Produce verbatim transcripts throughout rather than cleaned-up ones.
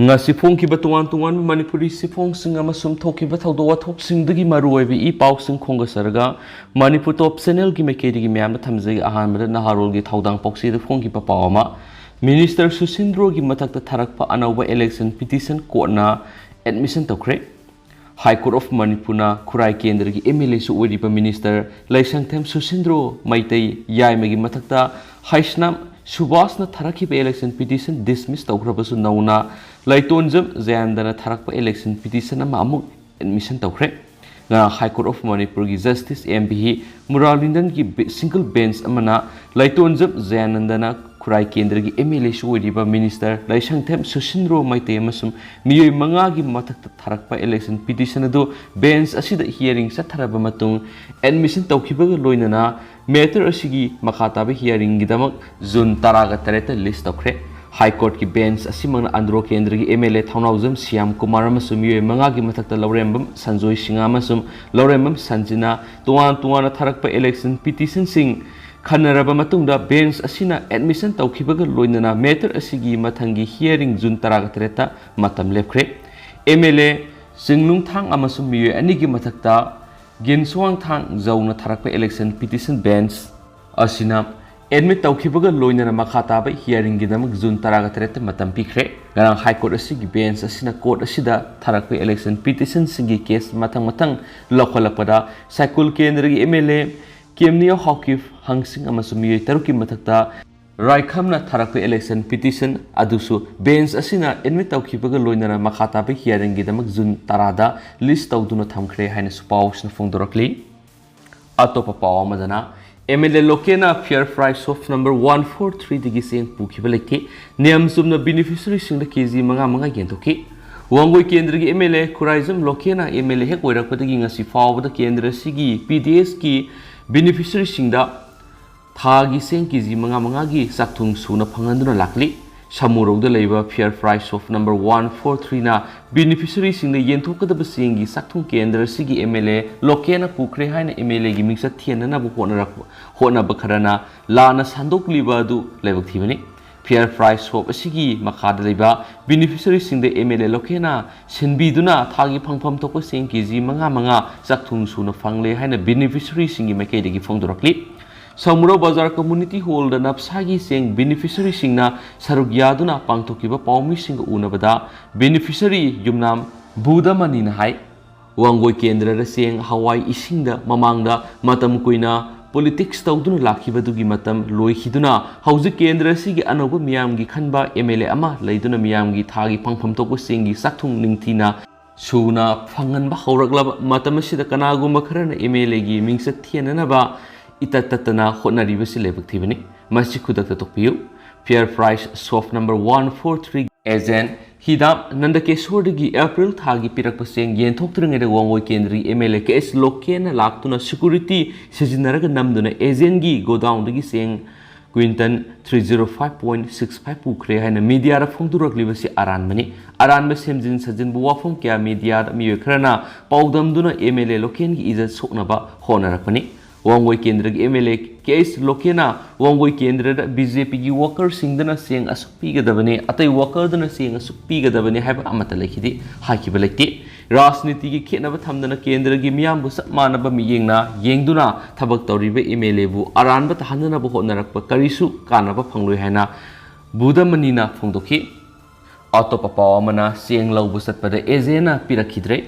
ꯉꯁꯤ ꯐꯣꯡꯈꯤꯕ ꯇꯣꯉꯥꯟ ꯇꯣꯉꯥꯟꯕ ꯃꯅꯤꯄꯨꯔꯤ ꯆꯦꯐꯣꯡꯁꯤꯡ ꯑꯃꯁꯨꯡ ꯊꯣꯛꯈꯤꯕ ꯊꯧꯗꯣꯛ ꯋꯥꯊꯣꯛꯁꯤꯡꯗꯒꯤ ꯃꯔꯨꯑꯣꯏꯕ ꯏ ꯄꯥꯎꯁꯤꯡ ꯈꯣꯝꯒꯠꯆꯔꯒ ꯃꯅꯤꯄꯨꯔ ꯇꯣꯞ ꯆꯦꯅꯦꯜꯒꯤ ꯃꯥꯏꯀꯩꯗꯒꯤ ꯃꯌꯥꯝꯗ ꯊꯝꯖꯒꯦ꯫ ꯑꯍꯥꯟꯕꯗ ꯅꯍꯥꯔꯣꯜꯒꯤ ꯊꯧꯗꯥꯡ ꯄꯥꯎꯆꯦꯗ ꯐꯣꯡꯈꯤꯕ ꯄꯥꯎ ꯑꯃ, ꯃꯤꯅꯤꯁꯇꯔ ꯁꯨꯁꯤꯟꯗ꯭ꯔꯣꯒꯤ ꯃꯊꯛꯇ ꯊꯥꯔꯛꯄ ꯑꯅꯧꯕ ꯏꯂꯦꯛꯁꯟ ꯄꯤꯇꯤꯁꯟ ꯀꯣꯔꯠꯅ ꯑꯦꯗꯃꯤꯁꯟ ꯇꯧꯈ꯭ꯔꯦ꯫ High Court of ꯃꯅꯤꯄꯨꯔꯅ ꯈꯨꯔꯥꯏ ꯀꯦꯟꯗ꯭ꯔꯒꯤ ꯑꯦꯝ ꯑꯦꯜ ꯑꯦꯁꯨ ꯑꯣꯏꯔꯤꯕ ꯃꯤꯅꯤꯁꯇꯔ ꯂꯩꯁꯪꯊꯦꯝ ꯁꯨꯁꯤꯟꯗ꯭ꯔꯣ ꯃꯩꯇꯩ ꯌꯥꯏꯃꯒꯤ ꯃꯊꯛꯇ ꯍꯩꯁꯅꯥꯝ ꯁꯨꯕꯥꯁꯅ ꯊꯥꯔꯛꯈꯤꯕ ꯏꯂꯦꯛꯁꯟ ꯄꯤꯇꯤꯁꯟ ꯗꯤꯁꯃꯤꯁ ꯇꯧꯈ꯭ꯔꯕꯁꯨ, ꯅꯧꯅ ꯂꯩꯇꯣꯟꯖꯝ ꯖꯌꯥꯅꯟꯗꯅ ꯊꯥꯔꯛꯄ ꯏꯂꯦꯛꯁꯟ ꯄꯤꯇꯤꯁꯟ ꯑꯃ ꯑꯃꯨꯛ ꯑꯦꯗꯃꯤꯁꯟ ꯇꯧꯈ꯭ꯔꯦ꯫ ꯉꯔꯥꯡ High Court of ꯃꯅꯤꯄꯨꯔꯒꯤ ꯖꯁꯇꯤꯁ ꯑꯦꯝ ꯚꯤ ꯃꯨꯔꯥꯂꯤꯟꯗꯟꯒꯤ ꯕꯤ-, ꯁꯤꯡꯒꯜ ꯕꯦꯟꯆ ꯑꯃꯅ ꯂꯩꯇꯣꯟꯖꯝ ꯖꯌꯥꯅꯟꯗꯅ ꯈꯨꯔꯥꯏ ꯀꯦꯟꯗ꯭ꯔꯒꯤ ꯑꯦꯝ ꯑꯦꯜ ꯑꯦꯁꯨ ꯑꯣꯏꯔꯤꯕ ꯃꯤꯅꯤꯁꯇꯔ ꯂꯩꯁꯪꯊꯦꯝ ꯁꯨꯁꯤꯟꯗ꯭ꯔꯣ ꯃꯩꯇꯩ ꯑꯃꯁꯨꯡ ꯃꯤꯑꯣꯏ ꯃꯉꯥꯒꯤ ꯃꯊꯛꯇ ꯊꯥꯔꯛꯄ ꯏꯂꯦꯛꯁꯟ ꯄꯤꯇꯤꯁꯟ ꯑꯗꯨ ꯕꯦꯟꯆ ꯑꯁꯤꯗ ꯍꯤꯌꯥꯔꯤꯡ ꯆꯠꯊꯔꯕ ꯃꯇꯨꯡ ꯑꯦꯗꯃꯤꯁꯟ ꯇꯧꯈꯤꯕꯒ ꯂꯣꯏꯅꯅ ꯃꯦꯇꯔ ꯑꯁꯤꯒꯤ ꯃꯈꯥ ꯇꯥꯕ ꯍꯤꯌꯥꯔꯤꯡꯒꯤꯗꯃꯛ ꯖꯨꯟ ꯇꯔꯥꯒ ꯇꯔꯦꯠꯇ ꯂꯤꯁ ꯇꯧꯈ꯭ꯔꯦ꯫ High Courtꯀꯤ ꯕꯦꯟꯆ ꯑꯁꯤꯃꯛꯅ ꯑꯟꯗ꯭ꯔꯣ ꯀꯦꯟꯗ꯭ꯔꯒꯤ M L A Thounaojam Shyam Kumar ꯑꯃꯁꯨꯡ ꯃꯤꯑꯣꯏ ꯃꯉꯥꯒꯤ ꯃꯊꯛꯇ ꯂꯧꯔꯦꯝꯕꯝ ꯁꯟꯖꯣꯏ ꯁꯤꯡꯍ ꯑꯃꯁꯨꯡ ꯂꯧꯔꯦꯝꯕꯝ ꯁꯟꯖꯤꯅꯥ ꯇꯣꯉꯥꯟ ꯇꯣꯉꯥꯟꯅ ꯊꯥꯔꯛꯄ ꯏꯂꯦꯛꯁꯟ ꯄꯤꯇꯤꯁꯟꯁꯤꯡ ꯈꯟꯅꯔꯕ ꯃꯇꯨꯡꯗ ꯕꯦꯟꯆ ꯑꯁꯤꯅ ꯑꯦꯗꯃꯤꯁꯟ ꯇꯧꯈꯤꯕꯒ ꯂꯣꯏꯅꯅ ꯃꯦꯇꯔ ꯑꯁꯤꯒꯤ ꯃꯊꯪꯒꯤ ꯍꯤꯌꯥꯔꯤꯡ ꯖꯨꯟ ꯇꯔꯥꯒ ꯇꯔꯦꯠꯇ ꯃꯇꯝ ꯂꯦꯞꯈ꯭ꯔꯦ꯫ ꯑꯦꯝ ꯑꯦꯜ ꯑꯦ ꯆꯤꯡꯅꯨꯡꯊꯥꯡ ꯑꯃꯁꯨꯡ ꯃꯤꯑꯣꯏ ꯑꯅꯤꯒꯤ ꯃꯊꯛꯇ ꯒꯤꯟꯁꯨꯋꯥꯡꯊꯥꯡ ꯖꯧꯅ ꯊꯥꯔꯛꯄ ꯏꯂꯦꯛꯁꯟ ꯄꯤꯇꯤꯁꯟ ꯕꯦꯟꯆ ꯑꯁꯤꯅ ꯑꯦꯗꯃꯤꯠ ꯇꯧꯈꯤꯕꯒ ꯂꯣꯏꯅꯅ ꯃꯈꯥ ꯇꯥꯕ ꯍꯤꯌꯥꯔꯤꯡꯒꯤꯗꯃꯛ ꯖꯨꯟ ꯇꯔꯥꯒ ꯇꯔꯦꯠꯇ ꯃꯇꯝ ꯄꯤꯈ꯭ꯔꯦ꯫ ꯉꯔꯥꯡ High Court ꯑꯁꯤꯒꯤ ꯕꯦꯟꯆ ꯑꯁꯤꯅ ꯀꯣꯔꯠ ꯑꯁꯤꯗ ꯊꯥꯔꯛꯄ ꯏꯂꯦꯛꯁꯟ ꯄꯤꯇꯤꯁꯟꯁꯤꯡꯒꯤ ꯀꯦꯁ ꯃꯊꯪ ꯃꯊꯪ ꯂꯧꯈꯠꯂꯛꯄꯗ ꯁꯥꯏꯀꯨꯜ ꯀꯦꯟꯗ꯭ꯔꯒꯤ ꯑꯦꯝ ꯑꯦꯜ ꯑꯦ ꯀꯦꯝꯅꯤꯌꯥ ꯍꯥꯎꯀꯤꯞ ꯍꯪꯁꯤꯡ ꯑꯃꯁꯨꯡ ꯃꯤꯑꯣꯏ ꯇꯔꯨꯛꯀꯤ ꯃꯊꯛꯇ ꯔꯥꯏꯈꯝꯅ ꯊꯥꯔꯛꯄ ꯏꯂꯦꯛꯁꯟ ꯄꯤꯇꯤꯁꯟ ꯑꯗꯨꯁꯨ ꯕꯦꯟꯆ ꯑꯁꯤꯅ ꯑꯦꯗꯃꯤꯠ ꯇꯧꯈꯤꯕꯒ ꯂꯣꯏꯅꯅ ꯃꯈꯥ ꯇꯥꯕ ꯍꯤꯌꯥꯔꯤꯡꯒꯤꯗꯃꯛ ꯖꯨꯟ ꯇꯔꯥꯗ ꯂꯤꯁ ꯇꯧꯗꯨꯅ ꯊꯝꯈ꯭ꯔꯦ ꯍꯥꯏꯅꯁꯨ ꯄꯥꯎꯁꯤꯅ ꯐꯣꯡꯗꯣꯔꯛꯂꯤ꯫ ꯑꯇꯣꯞꯄ ꯄꯥꯎ ꯑꯃꯗꯅ, ꯑꯦꯝ ꯑꯦꯜ ꯑꯦ ꯂꯣꯀꯦꯅ fair price shop number one four ꯊ꯭ꯔꯤꯗꯒꯤ ꯆꯦꯡ ꯄꯨꯈꯤꯕ ꯂꯩꯈꯤ꯫ ꯅꯤꯌꯝ ꯆꯨꯝꯅ ꯕꯦꯅꯤꯐꯤꯁꯔꯤꯁꯤꯡꯗ ꯀꯦ ꯖꯤ ꯃꯉꯥ ꯃꯉꯥ ꯌꯦꯟꯊꯣꯛꯈꯤ꯫ ꯋꯥꯡꯒꯣꯏ ꯀꯦꯟꯗ꯭ꯔꯒꯤ ꯑꯦꯝ ꯑꯦꯜ ꯑꯦ ꯈꯨꯔꯥꯏꯖꯝ ꯂꯣꯀꯦꯅ ꯑꯦꯝ ꯑꯦꯜ ꯑꯦ ꯍꯦꯛ ꯑꯣꯏꯔꯛꯄꯗꯒꯤ ꯉꯁꯤ ꯐꯥꯎꯕꯗ ꯀꯦꯟꯗ꯭ꯔ ꯑꯁꯤꯒꯤ ꯄꯤ ꯗꯤ ꯑꯦꯁꯀꯤ ꯕꯦꯅꯤꯐꯤꯁꯔꯤꯁꯤꯡꯗ ꯊꯥꯒꯤ ꯆꯦꯡ ꯀꯦ ꯖꯤ ꯃꯉꯥ ꯃꯉꯥꯒꯤ ꯆꯥꯛꯊꯨꯡ ꯁꯨꯅ ꯐꯪꯍꯟꯗꯨꯅ ꯂꯥꯛꯂꯤ꯫ ꯁꯃꯨꯔꯧꯗ ꯂꯩꯕ fair price shop number one four ꯊ꯭ꯔꯤꯅ ꯕꯦꯅꯤꯐꯤꯁꯔꯤꯁꯤꯡꯗ ꯌꯦꯟꯊꯣꯛꯀꯗꯕ ꯆꯦꯡꯒꯤ ꯆꯥꯛꯊꯨꯡ ꯀꯦꯟꯗ꯭ꯔ ꯑꯁꯤꯒꯤ ꯑꯦꯝ ꯑꯦꯜ ꯑꯦ ꯂꯣꯀꯦꯅ ꯄꯨꯈ꯭ꯔꯦ ꯍꯥꯏꯅ ꯑꯦꯝ ꯑꯦꯜ ꯑꯦꯒꯤ ꯃꯤꯡꯆꯠ ꯊꯦꯟꯅꯅꯕ ꯍꯣꯠꯅꯔꯛꯄ, ꯍꯣꯠꯅꯕ ꯈꯔꯅ ꯂꯥꯟꯅ ꯁꯟꯗꯣꯛꯂꯤꯕ ꯑꯗꯨ ꯂꯥꯏꯕꯛ ꯊꯤꯕꯅꯤ꯫ Fair Price Shop ꯑꯁꯤꯒꯤ ꯃꯈꯥꯗ ꯂꯩꯕ beneficiaryꯁꯤꯡꯗ MLA ꯂꯣꯀꯦꯟꯅ ꯁꯤꯟꯕꯤꯗꯨꯅ ꯊꯥꯒꯤ ꯐꯪꯐꯝ ꯊꯣꯛꯄ ꯆꯦꯡ KG ꯃꯉꯥ ꯃꯉꯥ ꯆꯥꯛꯊꯨꯡ ꯁꯨꯅ ꯐꯪꯂꯦ ꯍꯥꯏꯅ beneficiaryꯁꯤꯡꯒꯤ ꯃꯥꯏꯀꯩꯗꯒꯤ ꯐꯣꯡꯗꯣꯔꯛꯂꯤ꯫ ꯁꯃꯨꯔꯧ ꯕꯖꯥꯔ community hallꯗ ꯅꯞꯁꯥꯒꯤ ꯆꯦꯡ beneficiaryꯁꯤꯡꯅ ꯁꯔꯨꯛ ꯌꯥꯗꯨꯅ ꯄꯥꯡꯊꯣꯛꯈꯤꯕ ꯄꯥꯎꯃꯤꯁꯤꯡꯒ ꯎꯅꯕꯗ beneficiary ꯌꯨꯝꯅꯥꯝ ꯕꯨꯙꯃꯅꯤꯅ ꯍꯥꯏ, ꯋꯥꯡꯒꯣꯏ ꯀꯦꯟꯗ꯭ꯔꯗ ꯆꯦꯡ, ꯍꯋꯥꯏ, ꯏꯁꯤꯡꯗ ꯃꯃꯥꯡꯗ ꯃꯇꯝ ꯀꯨꯏꯅ politics ꯇꯧꯗꯨꯅ ꯂꯥꯛꯈꯤꯕꯗꯨꯒꯤ ꯃꯇꯝ ꯂꯣꯏꯈꯤꯗꯨꯅ ꯍꯧꯖꯤꯛ ꯀꯦꯟꯗ꯭ꯔ ꯑꯁꯤꯒꯤ ꯑꯅꯧꯕ ꯃꯤꯌꯥꯝꯒꯤ ꯈꯟꯕ MLA ꯑꯃ ꯂꯩꯗꯨꯅ ꯃꯤꯌꯥꯝꯒꯤ ꯊꯥꯒꯤ ꯐꯪꯐꯝ ꯊꯣꯛꯄ ꯆꯦꯡꯒꯤ ꯆꯥꯛꯊꯨꯡ ꯅꯤꯡꯊꯤꯅ ꯁꯨꯅ ꯐꯪꯍꯟꯕ ꯍꯧꯔꯛꯂꯕ ꯃꯇꯝ ꯑꯁꯤꯗ ꯀꯅꯥꯒꯨꯝꯕ ꯈꯔꯅ MLAꯒꯤ ꯃꯤꯡꯆꯠ ꯊꯤꯍꯟꯅꯅꯕ ꯏꯇꯠ ꯇꯠꯇꯅ ꯍꯣꯠꯅꯔꯤꯕꯁꯤ ꯂꯥꯏꯕꯛ ꯊꯤꯕꯅꯤ꯫ ꯃꯁꯤ ꯈꯨꯗꯛꯇ ꯇꯣꯛꯄꯤꯌꯨ꯫ Fair Price Shop number one four three agent ꯍꯤꯗꯥꯝ ꯅꯟꯗꯀꯦꯁꯣꯔꯗꯒꯤ ꯑꯦꯄ꯭ꯔꯤꯜ ꯊꯥꯒꯤ ꯄꯤꯔꯛꯄ ꯆꯦꯡ ꯌꯦꯟꯊꯣꯛꯇ꯭ꯔꯤꯉꯩꯗ ꯋꯥꯡꯒꯣꯏ ꯀꯦꯟꯗ꯭ꯔꯒꯤ MLA KS ꯂꯣꯀꯦꯟꯅ ꯂꯥꯛꯇꯨꯅ security ꯁꯤꯖꯤꯟꯅꯔꯒ ꯅꯝꯗꯨꯅ agentꯒꯤ godownꯗꯒꯤ ꯆꯦꯡ quintal three zero five point six five ꯄꯨꯈ꯭ꯔꯦ ꯍꯥꯏꯅ mediaꯗ ꯐꯣꯡꯗꯣꯔꯛꯂꯤꯕꯁꯤ ꯑꯔꯥꯟꯕꯅꯤ꯫ ꯑꯔꯥꯟꯕ ꯁꯦꯝꯖꯤꯟ ꯁꯥꯖꯤꯟꯕ ꯋꯥꯐꯝ ꯀꯌꯥ mediaꯗ ꯃꯤꯑꯣꯏ ꯈꯔꯅ ꯄꯥꯎꯗꯝꯗꯨꯅ MLA ꯂꯣꯀꯦꯟꯒꯤ ꯏꯖꯠ ꯁꯣꯛꯅꯕ ꯍꯣꯠꯅꯔꯛꯄꯅꯤ꯫ ꯋꯥꯡꯒꯣꯏ ꯀꯦꯟꯗ꯭ꯔꯒꯤ MLA KS ꯂꯣꯀꯦꯟꯅ ꯋꯥꯡꯒꯣꯏ ꯀꯦꯟꯗ꯭ꯔꯗ BJPꯒꯤ workerꯁꯤꯡꯗꯅ ꯆꯦꯡ ꯑꯁꯨꯛ ꯄꯤꯒꯗꯕꯅꯤ, ꯑꯇꯩ workerꯗꯅ ꯆꯦꯡ ꯑꯁꯨꯛ ꯄꯤꯒꯗꯕꯅꯤ ꯍꯥꯏꯕ ꯑꯃꯠꯇ ꯂꯩꯈꯤꯗꯦ, ꯍꯥꯏꯈꯤꯕ ꯂꯩꯇꯦ꯫ ꯔꯥꯖꯅꯤꯇꯤꯒꯤ ꯈꯦꯠꯅꯕ ꯊꯝꯗꯅ ꯀꯦꯟꯗ꯭ꯔꯒꯤ ꯃꯤꯌꯥꯝꯕꯨ ꯆꯞ ꯃꯥꯟꯅꯕ ꯃꯤꯠꯌꯦꯡꯅ ꯌꯦꯡꯗꯨꯅ ꯊꯕꯛ ꯇꯧꯔꯤꯕ MLAꯕꯨ ꯑꯔꯥꯟꯕ ꯇꯥꯍꯟꯅꯅꯕ ꯍꯣꯠꯅꯔꯛꯄ ꯀꯔꯤꯁꯨ ꯀꯥꯟꯅꯕ ꯐꯪꯂꯣꯏ ꯍꯥꯏꯅ ꯕꯨꯙꯃꯅꯤꯅ ꯐꯣꯡꯗꯣꯛꯈꯤ꯫ ꯑꯇꯣꯞꯄ ꯄꯥꯎ ꯑꯃꯅ, ꯆꯦꯡ ꯂꯧꯕ ꯆꯠꯄꯗ agentꯅ ꯄꯤꯔꯛꯈꯤꯗ꯭ꯔꯦ꯫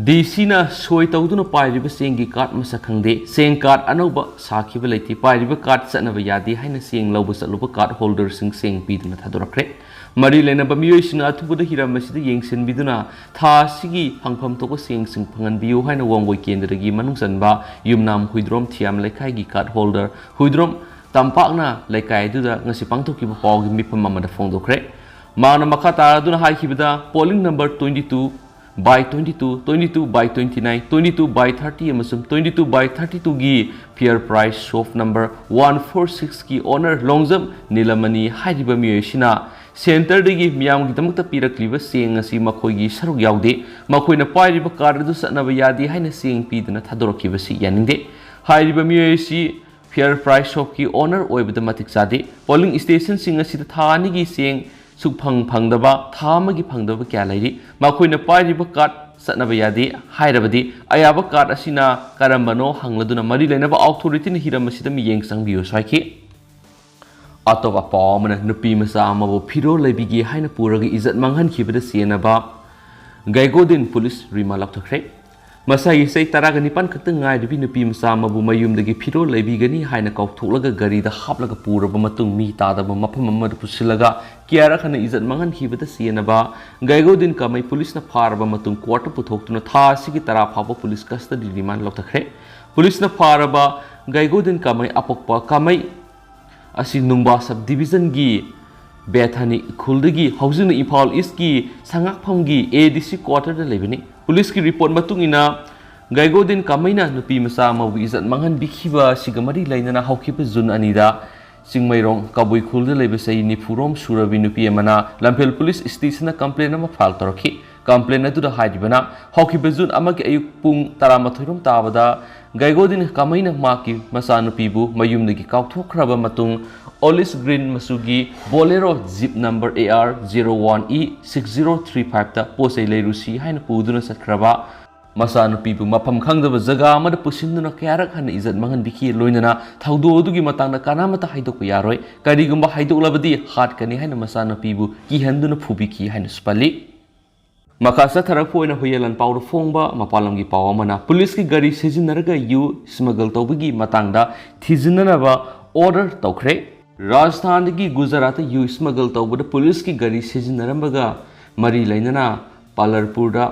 DCꯅ ꯁꯣꯏ ꯇꯧꯗꯨꯅ ꯄꯥꯏꯔꯤꯕ ꯆꯦꯡꯒꯤ card ꯃꯁꯛ ꯈꯪꯗꯦ꯫ ꯆꯦꯡ card ꯑꯅꯧꯕ ꯁꯥꯈꯤꯕ ꯂꯩꯇꯦ꯫ ꯄꯥꯏꯔꯤꯕ card ꯆꯠꯅꯕ ꯌꯥꯗꯦ ꯍꯥꯏꯅ ꯆꯦꯡ ꯂꯧꯕ ꯆꯠꯂꯨꯕ card holderꯁꯤꯡ ꯆꯦꯡ ꯄꯤꯗꯨꯅ ꯊꯥꯗꯣꯔꯛꯈ꯭ꯔꯦ꯫ ꯃꯔꯤ ꯂꯩꯅꯕ ꯃꯤꯑꯣꯏꯁꯤꯡꯅ ꯑꯊꯨꯕꯗ ꯍꯤꯔꯝ ꯑꯁꯤꯗ ꯌꯦꯡꯁꯤꯟꯕꯤꯗꯨꯅ ꯊꯥ ꯑꯁꯤꯒꯤ ꯐꯪꯐꯝ ꯊꯣꯛꯄ ꯆꯦꯡꯁꯤꯡ ꯐꯪꯍꯟꯕꯤꯌꯨ ꯍꯥꯏꯅ ꯋꯥꯡꯒꯣꯏ ꯀꯦꯟꯗ꯭ꯔꯒꯤ ꯃꯅꯨꯡ ꯆꯟꯕ ꯌꯨꯝꯅꯥꯝ ꯍꯨꯏꯗ꯭ꯔꯣꯝ ꯊꯤꯌꯥꯝ ꯂꯩꯀꯥꯏꯒꯤ card holder ꯍꯨꯏꯗ꯭ꯔꯣꯝ ꯇꯝꯄꯥꯛꯅ ꯂꯩꯀꯥꯏ ꯑꯗꯨꯗ ꯉꯁꯤ ꯄꯥꯡꯊꯣꯛꯈꯤꯕ ꯄꯥꯎꯒꯤ ꯃꯤꯐꯝ ꯑꯃꯗ ꯐꯣꯡꯗꯣꯛꯈ꯭ꯔꯦ꯫ ꯃꯍꯥꯛꯅ ꯃꯈꯥ ꯇꯥꯔꯗꯨꯅ ꯍꯥꯏꯈꯤꯕꯗ, polling number twenty two by twenty two, twenty two by twenty nine, twenty two by thirty ꯑꯃꯁꯨꯡ twenty two by thirty twoꯒꯤ Fair Price Shop number one four sixꯀꯤ owner Longjam ꯅꯤꯂꯃꯅꯤ ꯍꯥꯏꯔꯤꯕ ꯃꯤꯑꯣꯏ ꯑꯁꯤꯅ centreꯗꯒꯤ ꯃꯤꯌꯥꯝꯒꯤꯗꯃꯛꯇ ꯄꯤꯔꯛꯂꯤꯕ ꯆꯦꯡ ꯑꯁꯤ ꯃꯈꯣꯏꯒꯤ ꯁꯔꯨꯛ ꯌꯥꯎꯗꯦ꯫ ꯃꯈꯣꯏꯅ ꯄꯥꯏꯔꯤꯕ card ꯑꯗꯨ ꯆꯠꯅꯕ ꯌꯥꯗꯦ ꯍꯥꯏꯅ ꯆꯦꯡ ꯄꯤꯗꯨꯅ ꯊꯥꯗꯣꯔꯛꯈꯤꯕꯁꯤ ꯌꯥꯅꯤꯡꯗꯦ꯫ ꯍꯥꯏꯔꯤꯕ ꯃꯤꯑꯣꯏ ꯑꯁꯤ Share Price Shopꯀꯤ owner ꯑꯣꯏꯕꯗ ꯃꯇꯤꯛ ꯆꯥꯗꯦ꯫ Polling stationꯁꯤꯡ ꯑꯁꯤꯗ ꯊꯥ ꯑꯅꯤꯒꯤ ꯆꯦꯡ ꯁꯨꯛꯐꯪ ꯐꯪꯗꯕ, ꯊꯥ ꯑꯃꯒꯤ ꯐꯪꯗꯕ ꯀꯌꯥ ꯂꯩꯔꯤ꯫ ꯃꯈꯣꯏꯅ ꯄꯥꯏꯔꯤꯕ card ꯆꯠꯅꯕ ꯌꯥꯗꯦ꯫ ꯍꯥꯏꯔꯕꯗꯤ ꯑꯌꯥꯕ card ꯑꯁꯤꯅ ꯀꯔꯝꯕꯅꯣ ꯍꯪꯂꯗꯨꯅ ꯃꯔꯤ ꯂꯩꯅꯕ authorityꯅ ꯍꯤꯔꯝ ꯑꯁꯤꯗ ꯃꯤꯠꯌꯦꯡ ꯆꯪꯕꯤꯌꯨ ꯍꯥꯏꯈꯤ꯫ ꯑꯇꯣꯞꯄ ꯄꯥꯎ ꯑꯃꯅ, ꯅꯨꯄꯤ ꯃꯆꯥ ꯑꯃꯕꯨ ꯐꯤꯔꯣꯜ ꯂꯩꯕꯤꯒꯦ ꯍꯥꯏꯅ ꯄꯨꯔꯒ ꯏꯖꯠ ꯃꯥꯡꯍꯟꯈꯤꯕꯗ ꯆꯦꯟꯅꯕ ꯒꯥꯏꯒꯣꯗꯤꯟ ꯄꯨꯂꯤꯁ ꯔꯤꯃꯥꯟ ꯂꯧꯊꯈ꯭ꯔꯦ꯫ ꯃꯁꯥꯒꯤ ꯆꯍꯤ ꯇꯔꯥꯒ ꯅꯤꯄꯥꯟ ꯈꯛꯇ ꯉꯥꯏꯔꯤꯕꯤ ꯅꯨꯄꯤ ꯃꯆꯥ ꯑꯃꯕꯨ ꯃꯌꯨꯝꯗꯒꯤ ꯐꯤꯔꯣꯜ ꯂꯩꯕꯤꯒꯅꯤ ꯍꯥꯏꯅ ꯀꯧꯊꯣꯛꯂꯒ ꯒꯥꯔꯤꯗ ꯍꯥꯞꯂꯒ ꯄꯨꯔꯕ ꯃꯇꯨꯡ ꯃꯤ ꯇꯥꯗꯕ ꯃꯐꯝ ꯑꯃꯗ ꯄꯨꯁꯤꯜꯂꯒ ꯀꯌꯥꯔꯛ ꯍꯟꯅ ꯏꯖꯠ ꯃꯥꯡꯍꯟꯈꯤꯕꯗ ꯆꯦꯟꯅꯕ ꯒꯥꯏꯒꯣꯗꯤꯟ ꯀꯥꯃꯩ ꯄꯨꯂꯤꯁꯅ ꯐꯥꯔꯕ ꯃꯇꯨꯡ courtꯇ ꯄꯨꯊꯣꯛꯇꯨꯅ ꯊꯥ ꯑꯁꯤꯒꯤ ꯇꯔꯥ ꯐꯥꯎꯕ ꯄꯨꯂꯤꯁ custody remand ꯂꯧꯊꯈ꯭ꯔꯦ꯫ ꯄꯨꯂꯤꯁꯅ ꯐꯥꯔꯕ ꯒꯥꯏꯒꯣꯗꯤꯟ ꯀꯥꯃꯩ ꯑꯄꯣꯛꯄ ꯀꯥꯃꯩ ꯑꯁꯤ ꯅꯨꯡꯕꯥ sub divisionꯒꯤ ꯕꯦꯊꯥꯅꯤ ꯈꯨꯜꯗꯒꯤ ꯍꯧꯖꯤꯛꯅ ꯏꯝꯐꯥꯜ Eastꯀꯤ ꯁꯉꯥꯛꯐꯝꯒꯤ ADC quarterꯗ ꯂꯩꯕꯅꯤ꯫ ꯄꯨꯂꯤꯁꯀꯤ report ꯃꯇꯨꯡ ꯏꯟꯅ, ꯒꯥꯏꯒꯣꯗꯤꯟ ꯀꯥꯃꯩꯅ ꯅꯨꯄꯤ ꯃꯆꯥ ꯑꯃꯕꯨ ꯏꯖꯠ ꯃꯥꯡꯍꯟꯕꯤꯈꯤꯕ ꯑꯁꯤꯒ ꯃꯔꯤ ꯂꯩꯅꯅ ꯍꯧꯈꯤꯕ ꯖꯨꯟ ꯑꯅꯤꯗ ꯆꯤꯡꯃꯩꯔꯣꯡ ꯀꯕꯨꯏ ꯈꯨꯜꯗ ꯂꯩꯕ ꯆꯍꯤ ꯅꯤꯐꯨꯔꯣꯝ ꯁꯨꯔꯕꯤ ꯅꯨꯄꯤ ꯑꯃꯅ ꯂꯝꯐꯦꯜ ꯄꯨꯂꯤꯁ ꯁ꯭ꯇꯦꯁꯟꯗ complaint ꯑꯃ file ꯇꯧꯔꯛꯈꯤ꯫ Complaint ꯑꯗꯨꯗ ꯍꯥꯏꯔꯤꯕꯅ, ꯍꯧꯈꯤꯕ ꯖꯨꯟ ꯑꯃꯒꯤ ꯑꯌꯨꯛ ꯄꯨꯡ ꯇꯔꯥꯃꯥꯊꯣꯏꯔꯣꯝ ꯇꯥꯕꯗ ꯒꯥꯏꯒꯣꯗꯤꯟ ꯀꯥꯃꯩꯅ ꯃꯍꯥꯛꯀꯤ ꯃꯆꯥꯅꯨꯄꯤꯕꯨ ꯃꯌꯨꯝꯗꯒꯤ ꯀꯥꯎꯊꯣꯛꯈ꯭ꯔꯕ ꯃꯇꯨꯡ, olive green ꯃꯆꯨꯒꯤ Bolero Jeep number AR zero one E six zero three fiveꯇ ꯄꯣꯠ ꯆꯩ ꯂꯩꯔꯨꯁꯤ ꯍꯥꯏꯅ ꯄꯨꯗꯨꯅ ꯆꯠꯈ꯭ꯔꯕ ꯃꯆꯥꯅꯨꯄꯤꯕꯨ ꯃꯐꯝ ꯈꯪꯗꯕ ꯖꯒꯥ ꯑꯃꯗ ꯄꯨꯁꯤꯟꯗꯨꯅ ꯀꯌꯥꯔꯛ ꯍꯟꯅ ꯏꯖꯠ ꯃꯥꯡꯍꯟꯕꯤꯈꯤ꯫ ꯂꯣꯏꯅꯅ ꯊꯧꯗꯣꯛ ꯑꯗꯨꯒꯤ ꯃꯇꯥꯡꯗ ꯀꯅꯥꯃꯠꯇ ꯍꯥꯏꯗꯣꯛꯄ ꯌꯥꯔꯣꯏ, ꯀꯔꯤꯒꯨꯝꯕ ꯍꯥꯏꯗꯣꯛꯂꯕꯗꯤ ꯍꯥꯠꯀꯅꯤ ꯍꯥꯏꯅ ꯃꯆꯥꯅꯨꯄꯤꯕꯨ ꯀꯤꯍꯟꯗꯨꯅ ꯐꯨꯕꯤꯈꯤ ꯍꯥꯏꯅꯁꯨ ꯄꯜꯂꯤ꯫ ꯃꯈꯥ ꯆꯠꯊꯔꯛꯄ ꯑꯣꯏꯅ ꯍꯨꯏꯌꯦꯟ ꯂꯥꯟꯄꯥꯎꯗ ꯐꯣꯡꯕ ꯃꯄꯥꯟ ꯂꯝꯒꯤ ꯄꯥꯎ ꯑꯃꯅ, ꯄꯨꯂꯤꯁꯀꯤ ꯒꯥꯔꯤ ꯁꯤꯖꯤꯟꯅꯔꯒ ꯌꯨ smuggle ꯇꯧꯕꯒꯤ ꯃꯇꯥꯡꯗ ꯊꯤꯖꯤꯟꯅꯅꯕ order ꯇꯧꯈ꯭ꯔꯦ꯫ ꯔꯥꯖꯁꯊꯥꯟꯗꯒꯤ ꯒꯨꯖꯔꯥꯠꯇ ꯌꯨ smuggle ꯇꯧꯕꯗ ꯄꯨꯂꯤꯁꯀꯤ ꯒꯥꯔꯤ ꯁꯤꯖꯤꯟꯅꯔꯝꯕꯒ ꯃꯔꯤ ꯂꯩꯅꯅ ꯄꯥꯂꯔꯄꯨꯔꯗ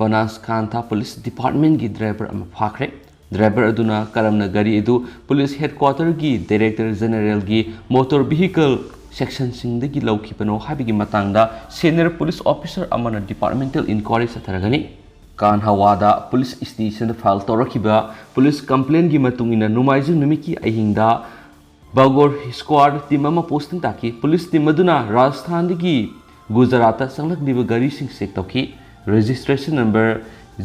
ꯕꯅꯥꯁꯀꯥꯟꯊꯥ ꯄꯨꯂꯤꯁ departmentꯀꯤ driver ꯑꯃ ꯐꯥꯈ꯭ꯔꯦ꯫ Driver ꯑꯗꯨꯅ ꯀꯔꯝꯅ ꯒꯥꯔꯤ ꯑꯗꯨ ꯄꯨꯂꯤꯁ headquarterꯒꯤ director generalꯒꯤ motor vehicle sectionꯁꯤꯡꯗꯒꯤ ꯂꯧꯈꯤꯕꯅꯣ ꯍꯥꯏꯕꯒꯤ ꯃꯇꯥꯡꯗ senior police officer ꯑꯃꯅ departmental inquiry ꯆꯠꯊꯔꯒꯅꯤ꯫ ꯀꯥꯟꯍꯋꯥꯗ ꯄꯨꯂꯤꯁ stationꯗ file ꯇꯧꯔꯛꯈꯤꯕ ꯄꯨꯂꯤꯁ complaintꯀꯤ ꯃꯇꯨꯡ ꯏꯟꯅ, ꯅꯣꯡꯃꯥꯏꯖꯤꯡ ꯅꯨꯃꯤꯠꯀꯤ ꯑꯍꯤꯡꯗ ꯕꯒꯣꯔ squad team ꯑꯃ posting ꯇꯥꯈꯤ꯫ ꯄꯨꯂꯤꯁ team ꯑꯗꯨꯅ ꯔꯥꯖꯁꯊꯥꯟꯗꯒꯤ ꯒꯨꯖꯔꯥꯠꯇ ꯆꯪꯂꯛꯂꯤꯕ ꯒꯥꯔꯤꯁꯤꯡ check ꯇꯧꯈꯤ꯫ Registration number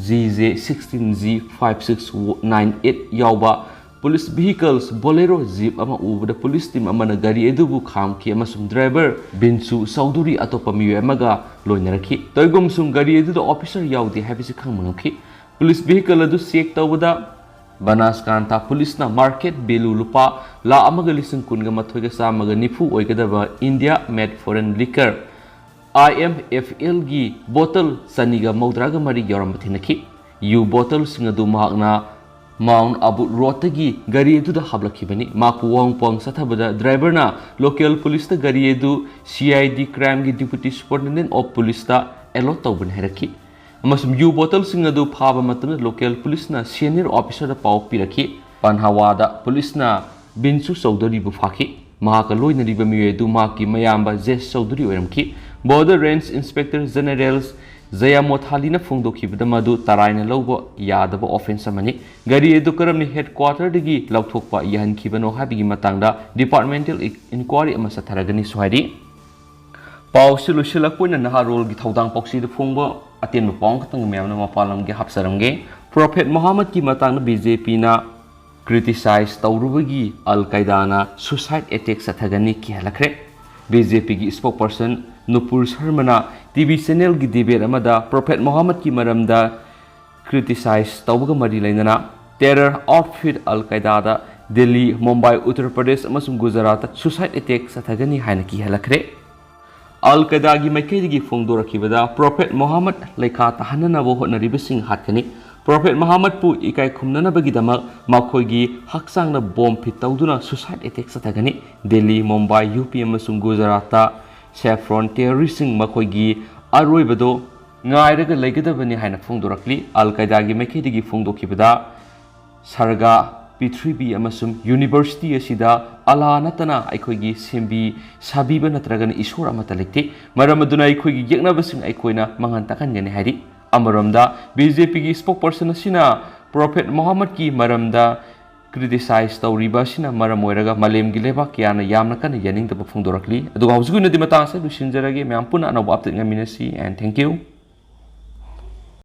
G J sixteen G five six nine eight ꯌꯥꯎꯕ Police vehicles Bolero Jeep ꯑꯃ ꯎꯕꯗ police team ꯑꯃꯅ ꯒꯥꯔꯤ ꯑꯗꯨꯕꯨ ꯈꯥꯝꯈꯤ ꯑꯃꯁꯨꯡ driver ꯕꯤꯟꯁꯨ ꯆꯧꯙꯨꯔꯤ ꯑꯇꯣꯞꯄ ꯃꯤꯑꯣꯏ ꯑꯃꯒ ꯂꯣꯏꯅꯔꯛꯈꯤ꯫ ꯇꯧꯏꯒꯨꯝꯁꯨꯡ ꯒꯥꯔꯤ ꯑꯗꯨꯗ officer ꯌꯥꯎꯗꯦ ꯍꯥꯏꯕꯁꯤ ꯈꯪꯕ ꯉꯝꯈꯤ꯫ Police vehicle ꯑꯗꯨ check ꯇꯧꯕꯗ ꯕꯅꯥꯁꯀꯥꯟꯊꯥ policeꯅ market value ꯂꯨꯄꯥ ꯂꯥꯈ ꯑꯃꯒ ꯂꯤꯁꯤꯡ ꯀꯨꯟꯒ ꯃꯥꯊꯣꯏꯒ ꯆꯥꯝꯃꯒ ꯅꯤꯐꯨ ꯑꯣꯏꯒꯗꯕ India made foreign liquor I M F Lꯒꯤ bottle ꯆꯅꯤꯒ ꯃꯧꯗ꯭ꯔꯥꯒ ꯃꯔꯤ ꯌꯥꯎꯔꯝꯕ ꯊꯦꯡꯅꯈꯤ꯫ ꯌꯨ bottleꯁꯤꯡ ꯑꯗꯨ ꯃꯍꯥꯛꯅ Mount Abu Roadꯇꯒꯤ ꯒꯥꯔꯤ ꯑꯗꯨꯗ ꯍꯥꯞꯂꯛꯈꯤꯕꯅꯤ꯫ ꯃꯍꯥꯛꯄꯨ ꯋꯥꯍꯪ ꯄꯥꯎꯍꯪ ꯆꯠꯊꯕꯗ driverꯅ local policeꯇ ꯒꯥꯔꯤ ꯑꯗꯨ C I D crimeꯒꯤ deputy superintendent of policeꯇ allot ꯇꯧꯕꯅꯤ ꯍꯥꯏꯔꯛꯈꯤ꯫ ꯑꯃꯁꯨꯡ ꯌꯨ bottleꯁꯤꯡ ꯑꯗꯨ ꯐꯥꯕ ꯃꯇꯝꯗ local policeꯅ senior officerꯗ ꯄꯥꯎ ꯄꯤꯔꯛꯈꯤ꯫ ꯄꯟꯍꯋꯥꯗ policeꯅ ꯕꯤꯟꯁꯨ ꯆꯧꯙꯨꯔꯤꯕꯨ ꯐꯥꯈꯤ꯫ ꯃꯍꯥꯛꯀ ꯂꯣꯏꯅꯔꯤꯕ ꯃꯤꯑꯣꯏ ꯑꯗꯨ ꯃꯍꯥꯛꯀꯤ ꯃꯌꯥꯝꯕ ꯖꯦꯁ Chaudhuri ꯑꯣꯏꯔꯝꯈꯤ꯫ Border Range Inspector General ꯖꯌꯥꯃꯣꯊꯥꯂꯤꯅ ꯐꯣꯡꯗꯣꯛꯈꯤꯕꯗ ꯃꯗꯨ ꯇꯔꯥꯏꯅ ꯂꯧꯕ ꯌꯥꯗꯕ offence ꯑꯃꯅꯤ꯫ ꯒꯥꯔꯤ ꯑꯗꯨ ꯀꯔꯝꯅ headquarterꯗꯒꯤ ꯂꯧꯊꯣꯛꯄ ꯌꯥꯍꯟꯈꯤꯕꯅꯣ ꯍꯥꯏꯕꯒꯤ ꯃꯇꯥꯡꯗ departmental inquiry ꯑꯃ ꯆꯠꯊꯔꯒꯅꯤꯁꯨ ꯍꯥꯏꯔꯤ꯫ ꯄꯥꯎꯁꯤ ꯂꯣꯏꯁꯤꯜꯂꯛꯄ ꯑꯣꯏꯅ ꯅꯍꯥꯔꯣꯜꯒꯤ ꯊꯧꯗꯥꯡ ꯄꯥꯎꯆꯦꯗ ꯐꯣꯡꯕ ꯑꯇꯦꯟꯕ ꯄꯥꯎ ꯑꯃꯈꯛꯇꯪ ꯃꯌꯥꯝꯅ ꯃꯄꯥꯟ ꯂꯝꯒꯤ ꯍꯥꯞꯆꯔꯝꯒꯦ꯫ Prophet ꯃꯨꯍꯝꯃꯗꯀꯤ ꯃꯇꯥꯡꯗ BJPꯅ criticize ꯇꯧꯔꯨꯕꯒꯤ ꯑꯜ ꯀꯥꯏꯗꯥꯅ suicide attack ꯆꯠꯊꯒꯅꯤ ꯀꯤꯍꯜꯂꯛꯈ꯭ꯔꯦ꯫ BJPꯒꯤ spokesperson ꯅꯨꯄꯨꯔ ꯁꯔꯃꯅ TV channelꯒꯤ debate ꯑꯃꯗ Prophet ꯃꯨꯍꯝꯃꯗꯀꯤ ꯃꯔꯝꯗ criticize ꯇꯧꯕꯒ ꯃꯔꯤ ꯂꯩꯅꯅ terror outfit ꯑꯜ ꯀꯥꯏꯗꯥꯗ ꯗꯦꯜꯂꯤ, ꯃꯨꯝꯕꯥꯏ, ꯎꯠꯇꯔ ꯄ꯭ꯔꯗꯦꯁ ꯑꯃꯁꯨꯡ ꯒꯨꯖꯔꯥꯠꯇ suicide attack ꯆꯠꯊꯒꯅꯤ ꯍꯥꯏꯅ ꯀꯤꯍꯜꯂꯛꯈ꯭ꯔꯦ꯫ ꯑꯜ ꯀꯥꯏꯗꯥꯒꯤ ꯃꯥꯏꯀꯩꯗꯒꯤ ꯐꯣꯡꯗꯣꯔꯛꯈꯤꯕꯗ Prophet ꯃꯨꯍꯝꯃꯗ ꯂꯩꯈꯥ ꯇꯥꯍꯟꯅꯅꯕ ꯍꯣꯠꯅꯔꯤꯕꯁꯤꯡ ꯍꯥꯠꯀꯅꯤ꯫ Prophet ꯃꯨꯍꯝꯃꯗꯄꯨ ꯏꯀꯥꯏ ꯈꯨꯝꯅꯅꯕꯒꯤꯗꯃꯛ ꯃꯈꯣꯏꯒꯤ ꯍꯛꯆꯥꯡꯗ bomb fit ꯇꯧꯗꯨꯅ suicide attack ꯆꯠꯊꯒꯅꯤ꯫ Delhi, Mumbai, UP ꯑꯃꯁꯨꯡ ꯒꯨꯖꯔꯥꯠꯇ saffron terroristꯁꯤꯡ ꯃꯈꯣꯏꯒꯤ ꯑꯔꯣꯏꯕꯗꯣ ꯉꯥꯏꯔꯒ ꯂꯩꯒꯗꯕꯅꯤ ꯍꯥꯏꯅ ꯐꯣꯡꯗꯣꯔꯛꯂꯤ꯫ ꯑꯜ ꯀꯥꯏꯗꯥꯒꯤ ꯃꯥꯏꯀꯩꯗꯒꯤ ꯐꯣꯡꯗꯣꯛꯈꯤꯕꯗ ꯁꯔꯒ, ꯄ꯭ꯔꯤꯊꯤꯕꯤ ꯑꯃꯁꯨꯡ university ꯑꯁꯤꯗ ꯑꯂꯥ ꯅꯠꯇꯅ ꯑꯩꯈꯣꯏꯒꯤ ꯁꯦꯝꯕꯤ ꯁꯥꯕꯤꯕ ꯅꯠꯇ꯭ꯔꯒꯅ ꯏꯁꯣꯔ ꯑꯃꯠꯇ ꯂꯩꯇꯦ꯫ ꯃꯔꯝ ꯑꯗꯨꯅ ꯑꯩꯈꯣꯏꯒꯤ ꯌꯦꯛꯅꯕꯁꯤꯡ ꯑꯩꯈꯣꯏꯅ ꯃꯥꯡꯍꯟ ꯇꯥꯛꯍꯟꯒꯅꯤ ꯍꯥꯏꯔꯤ꯫ ꯑꯃꯔꯣꯝꯗ BJPꯒꯤ spokesperson ꯑꯁꯤꯅ Prophet ꯃꯨꯍꯝꯃꯗꯀꯤ ꯃꯔꯝꯗ criticize ꯇꯧꯔꯤꯕ ꯑꯁꯤꯅ ꯃꯔꯝ ꯑꯣꯏꯔꯒ ꯃꯥꯂꯦꯝꯒꯤ ꯂꯩꯕꯥꯛ ꯀꯌꯥꯅ ꯌꯥꯝꯅ ꯀꯟꯅ ꯌꯥꯅꯤꯡꯗꯕ ꯐꯣꯡꯗꯣꯔꯛꯂꯤ꯫ ꯑꯗꯨꯒ ꯍꯧꯖꯤꯛꯀꯤ ꯑꯣꯏꯅꯗꯤ ꯃꯇꯥꯡ ꯑꯁꯤꯗ ꯂꯣꯏꯁꯤꯟꯖꯔꯒꯦ꯫ ꯃꯌꯥꯝ ꯄꯨꯟꯅ ꯑꯅꯧꯕ update ꯉꯥꯏꯃꯤꯟꯅꯁꯤ, and thank you꯫